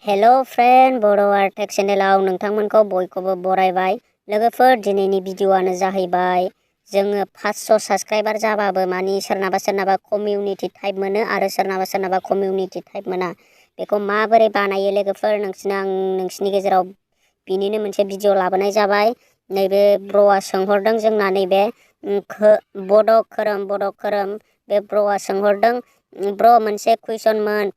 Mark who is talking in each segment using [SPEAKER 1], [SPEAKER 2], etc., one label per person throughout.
[SPEAKER 1] Hello friend बर' Artech चेनेलाव नोंथांमोनखौ बयखौबो बरायबाय। लोगोफोर दिनैनि भिडिअआनो जाहैबाय जोङो 500 साबस्क्राइबार जाबाबो मानि सोरनाबा कमिउनिटि टाइप मोनो आरो सोरनाबा कमिउनिटि टाइप मोना। बेखौ माबोरै बानायो लोगोफोर आं नोंसिनि गेजेराव बिनिनो मोनसे भिडिअ लाबोनाय जाबाय। नैबे ब्र'आ सोंहरदों जोंना नैबे बड' खोरोम बे ब्र'आ सोंहरदों ब्र' मोनसे कुइसनमोन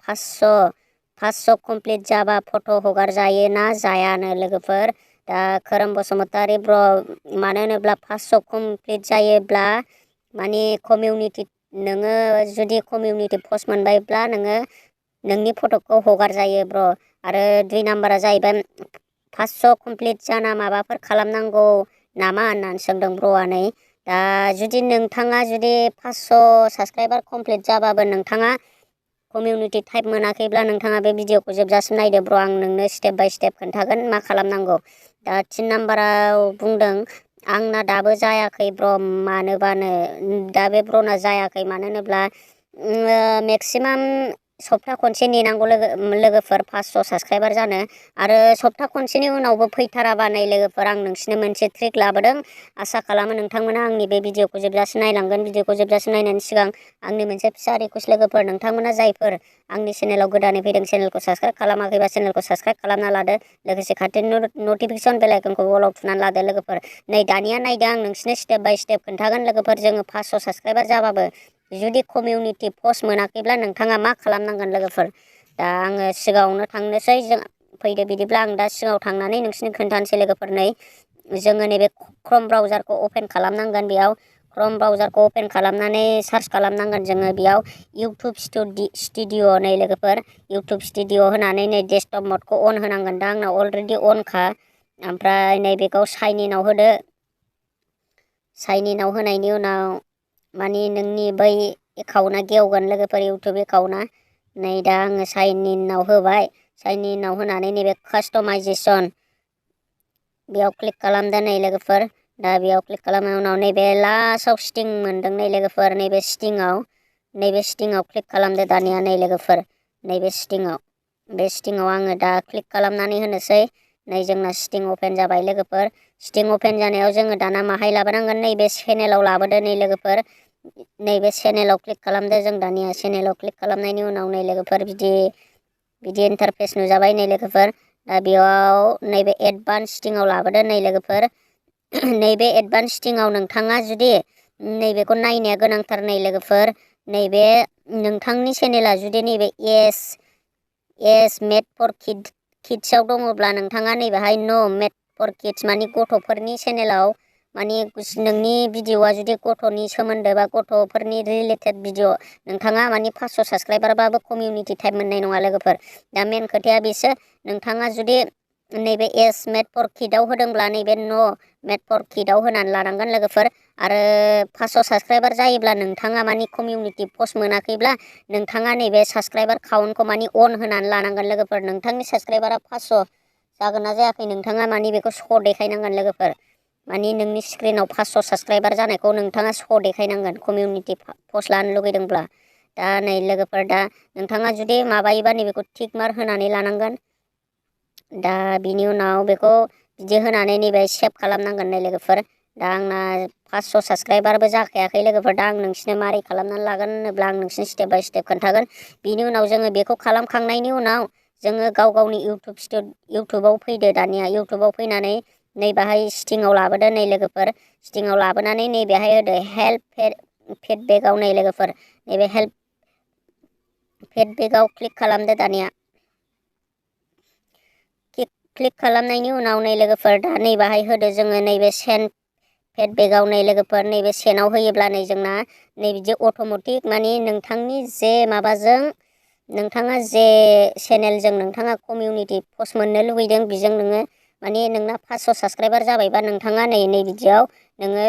[SPEAKER 1] 500 कमप्लिट जाबा फट' हगार जायो ना जायानो लोगोफोर। दा खोरोम बसुमतारी ब्र मानो होनोब्ला 500 कमप्लिट जायोब्ला माने कमिउनिटि नोङो जुदि कमिउनिटि पस्ट मोनबायब्ला नोङो नोंनि फट'खौ हगार जायो ब्र। आरो 2 नाम्बारा जाहैबाय 500 कमप्लिट जाना माबाफोर खालामनांगौ नामा होननानै सोंदों ब्र'आ। नै दा जुदि नोंथाङा 500 साबस्क्राइबार कमप्लिट जाबाबो नोंथाङा कमिउनिटि टाइप मोनाखैब्ला नोंथाङा बे भिडिअखौ जोबजासिम नायदो ब्र। आं नोंनो स्टेप बाय स्टेप खोन्थागोन मा खालामनांगौ। दा 3 नाम्बाराव बुंदों आंना दाबो जायाखै ब्र मानोबानो। दा बे ब्रना जायाखै मानो होनोब्ला मेक्सिमाम सप्ता खनसे नेनांगौ लोगोफोर 500 साबस्क्राइबार जानो। आरो सप्ता खनसेनि उनावबो फैथाराबा नै लोगोफोर आं नोंसिनो मोनसे ट्रिक लाबोदों। आसा खालामो नोंथांमोना आंनि बे भिडिअखौ जोबजासिम नायलांगोन। भिडिअखौ जोबजासिम नायनायनि सिगां आंनि मोनसे फिसा रिक्वेस्ट लोगोफोर, नोंथांमोना जायफोर आंनि चेनेलाव गोदानै फैदों चेनेलखौ साबस्क्राइब खालामाखैबा चेनेलखौ साबस्क्राइब खालामना लादो। लोगोसे खाथिनि नटिफिकेसन बेल आइकनखौ अलाव थुनानै लादो लोगोफोर। नै दानिया नायदो आं नोंसिनो स्टेप बाय स्टेप खोन्थागोन लोगोफोर। जोङो 500 साबस्क्राइबार जाबाबो जुदि कमिउनिटि पस्ट मोनाखैब्ला नोंथाङा मा खालामनांगोन लोगोफोर। दा आङो सिगाङावनो थांनोसै। फैदो बिदिब्ला आं दा सिगाङाव थांनानै नोंसिनो खोन्थानोसै लोगोफोर। नै जोङो नैबे क्रोम ब्राउजारखौ अपेन खालामनांगोन। बेयाव क्रोम ब्राउजारखौ अपेन खालामनानै सार्च खालामनांगोन जोङो बेयाव इउटुब स्टुडिअ नै लोगोफोर। इउटुब स्टुडिअ होनानै नै डेस्कटप मडखौ अन होनांगोन। दा आंना अलरेडि अनखा। ओमफ्राय नैबेखौ साइन इनाव होदो। साइन इनाव होनायनि उनाव मानि नोंनि बै एकाउन्टआ गेवगोन लोगोफोर, इउटुब एकाउन्टआ। नै दा आङो साइन इनाव होबाय। साइन इनाव होनानै नैबे कास्टमाइजेसन बेयाव क्लिक खालामदो नै लोगोफोर। दा बेयाव क्लिक खालामनायनि उनाव नैबे लास्टआव सिटिं मोनदों नै लोगोफोर। नैबे सिटिंआव क्लिक खालामदो दानिया नै लोगोफोर। नैबे सिटिंआव बे सिटिंआव आङो दा क्लिक खालामनानै होनोसै। नै जोंना सिटिं अपेन जाबाय लोगोफोर। सिटिं अपेन जानायाव जोङो दाना माहाय लाबोनांगोन, नैबे चेनेलाव लाबोदो नै लोगोफोर। नैबे चेनेलाव क्लिक खालामदो जों दानिया। चेनेलाव क्लिक खालामनायनि उनाव नै लोगोफोर बिदि इन्टारफेस नुजाबाय नै लोगोफोर। दा बेयाव नैबे एडभान्स सिटिंआव लाबोदो नै लोगोफोर। नैबे एडभान्स सिटिंआव नोंथाङा जुदि नैबेखौ नायनाया गोनांथार नै लोगोफोर। नैबे नोंथांनि चेनेला जुदि नैबे एस मेड फर किड्सआव दङब्ला नोंथाङा नैबेहाय नो मेड फर किड्स मानि गथ'फोरनि चेनेलाव मानि नोंनि भिडिअआ जुदि गथ'नि सोमोन्दो बा गथ'फोरनि रिलेटेड भिडिअ नोंथाङा मानि 500 साबस्क्राइबारबाबो कमिउनिटि टाइप मोननाय नङा लोगोफोर। दा मेन खोथाया बेसो, नोंथाङा जुदि नैबे एस मेड फर किडआव होदोंब्ला नैबे नो मेड फर किडआव होनानै लानांगोन लोगोफोर। आरो 500 साबस्क्राइबार जायोब्ला नोंथाङा मानि कमिउनिटि पस्ट मोनाखैब्ला नोंथाङा नैबे साबस्क्राइबार काउन्टखौ मानि अन होनानै लानांगोन लोगोफोर। नोंथांनि साबस्क्राइबारा 500 जागोन ना जायाखै नोंथाङा मानि बेखौ श' देखायनांगोन लोगोफोर। मानि नोंनि स्क्रिनाव 500 साबस्क्राइबार जानायखौ नोंथाङा श' देखायनांगोन कमिउनिटि पस्ट लानो लुगैदोंब्ला। दा नै लोगोफोर, दा नोंथाङा जुदि माबायोबा नैबेखौ टिक मार्क होनानै लानांगोन। दा बिनि उनाव बेखौ बिदि होनानै नैबे सेभ खालामनांगोन नै लोगोफोर। दा आंना 500 साबस्क्राइबारबो जाखायाखै लोगोफोर। दा आं नोंसिनो मारै खालामनानै लागोन होनोब्ला आं नोंसिनो स्टेप बाय स्टेप खोन्थागोन। बिनि उनाव जोङो बेखौ खालामखांनायनि उनाव जोङो गाव गावनि इउटुबाव फैदो दानिया। इउटुबाव फैनानै नै बाहाय सिटिंआव लाबोदो नै लोगोफोर। सिटिंआव लाबोनानै नैबेहाय होदो हेल्प फिडबेकआव नै लोगोफोर। नैबे हेल्प फिडबेकआव क्लिक खालामदो दानिया। क्लिक खालामनायनि उनाव नै लोगोफोर दा नैबाहाय होदो जोङो नैबे सेन्ड फिडबेकआव नै लोगोफोर। नैबे सेन्डआव होयोब्ला नै जोंना नै बिदि अट'मेटिक मानि नोंथांनि जे माबाजों नोंथाङा जे चेनेलजों नोंथाङा कमिउनिटि पस्ट मोननो लुबैदों बेजों नोङो मानि नोंना 500 साबस्क्राइबार जाबायबा नोंथाङा नै बिदियाव नोङो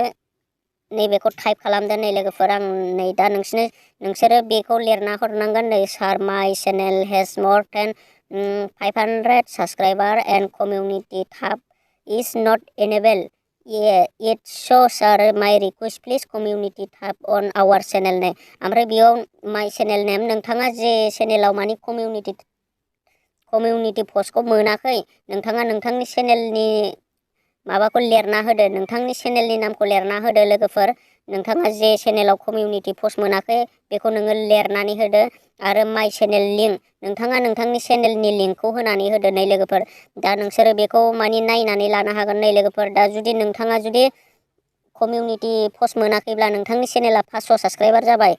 [SPEAKER 1] नैबेखौ टाइप खालामदो नै लोगोफोर। आं नै दा नोंसोरो बेखौ लिरना हरनांगोन नै सार माइ channel hedge more than 500 subscriber and community tab is not enable it so' sir my request please community tab on our channel ओमफ्राय बेयाव माइ चेनेल नेम नोंथाङा जे चेनेलाव मानि कमिउनिटि पस्टखौ मोनाखै नोंथाङा नोंथांनि चेनेलनि माबाखौ लिरना होदो, नोंथांनि चेनेलनि नामखौ लिरना होदो लोगोफोर। नोंथाङा जे चेनेलाव कमिउनिटि पस्ट मोनाखै बेखौ नोङो लिरनानै होदो। आरो माइ चेनेल लिंक, नोंथाङा नोंथांनि चेनेलनि लिंकखौ होनानै होदो नै लोगोफोर। दा नोंसोरो बेखौ मानि नायनानै लानो हागोन नै लोगोफोर। दा जुदि नोंथाङा जुदि कमिउनिटि पस्ट मोनाखैब्ला नोंथांनि चेनेला 500 साबस्क्राइबार जाबाय।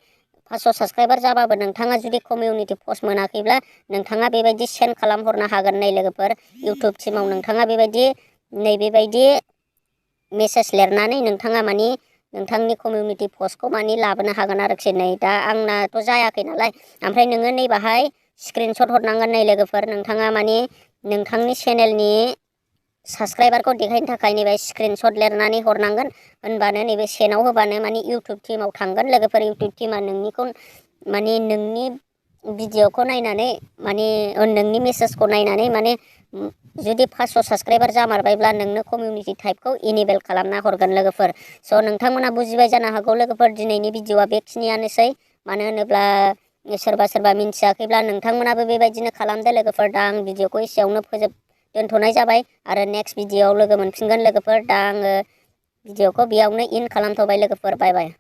[SPEAKER 1] 500 साबस्क्राइबार जाबाबो नोंथाङा जुदि कमिउनिटि पस्ट मोनाखैब्ला नोंथाङा बेबायदि सेन्ड खालामहरनो हागोन नै लोगोफोर। इउटुब टिमाव नोंथाङा बेबायदि नैबेबायदि मेसेज लिरनानै नोंथाङा मानि नोंथांनि कमिउनिटि पस्टखौ मानि लाबोनो हागोन आरोखि। नै दा आंनाथ' जायाखै नालाय, ओमफ्राय नोङो नै बाहाय स्क्रिनशट हरनांगोन नै लोगोफोर। नोंथाङा मानि नोंथांनि चेनेलनि साबस्क्राइबारखौ देखायनो थाखाय नैबे स्क्रिनशट लिरनानै हरनांगोन। होनबानो नैबे सेनाव होबानो मानि इउटुब टिमाव थांगोन लोगोफोर। इउटुब टिमा नोंनिखौ मानि नोंनि भिडिअखौ नायनानै मानि नोंनि मेसेजखौ नायनानै माने जुदि 500 साबस्क्राइबार जामारबायब्ला नोंनो कमिउनिटि टाइपखौ इनेबल खालामना हरगोन लोगोफोर। स' नोंथांमोना बुजिबाय जानो हागौ लोगोफोर। दिनैनि भिडिअआ बेखिनियानोसै। मानो होनोब्ला सोरबा मिन्थियाखैब्ला नोंथांमोनाबो बेबायदिनो खालामदो लोगोफोर। दा आं भिडिअखौ एसेयावनो दोनथ'नाय जाबाय आरो नेक्स्ट भिडिअआव लोगो मोनफिनगोन लोगोफोर। दा आङो भिडिअखौ बेयावनो इन खालामथ'बाय लोगोफोर। बाय बाय।